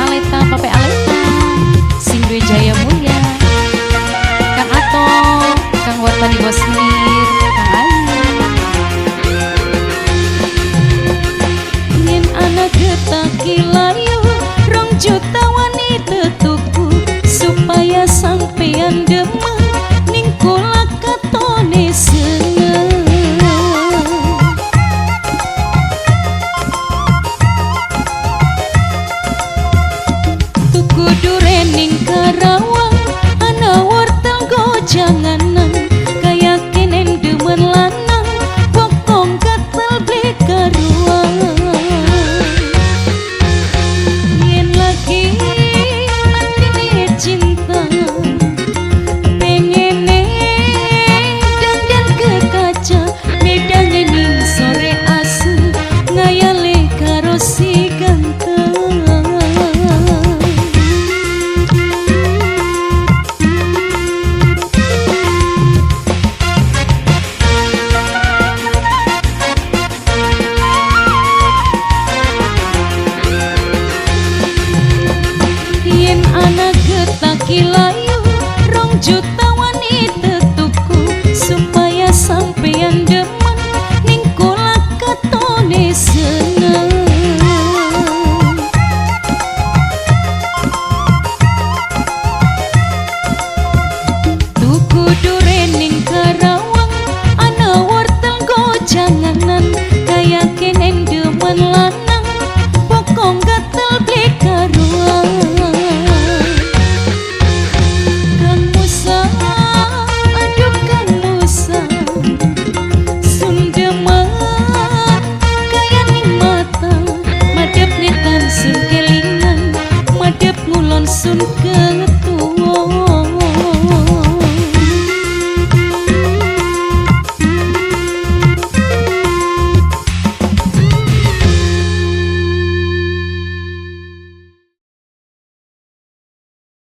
Aleta, Pape Aleta, sing duwe Jaya Mulya, Kang Ato, Kang Wartani Bosmir, Kang Ali. Yen ana getaki layu 2 juta wanita tuku supaya sampean demen ning kula katone seneng. Tuku duren ning Karawang ana wortel gojanganan kaya kenen demen lanang bokong gatel beli karuan. Yen lagi atine cinta pengene dandan ke kaca medange ning sore asu ngayale karo si ganteng. Yen ana getaki layu 2 juta wanita tuku supaya sampean demen ning kula katone seneng. Tuku duren ning Karawang ana wortel gojanganan kaya kenen demen lanang.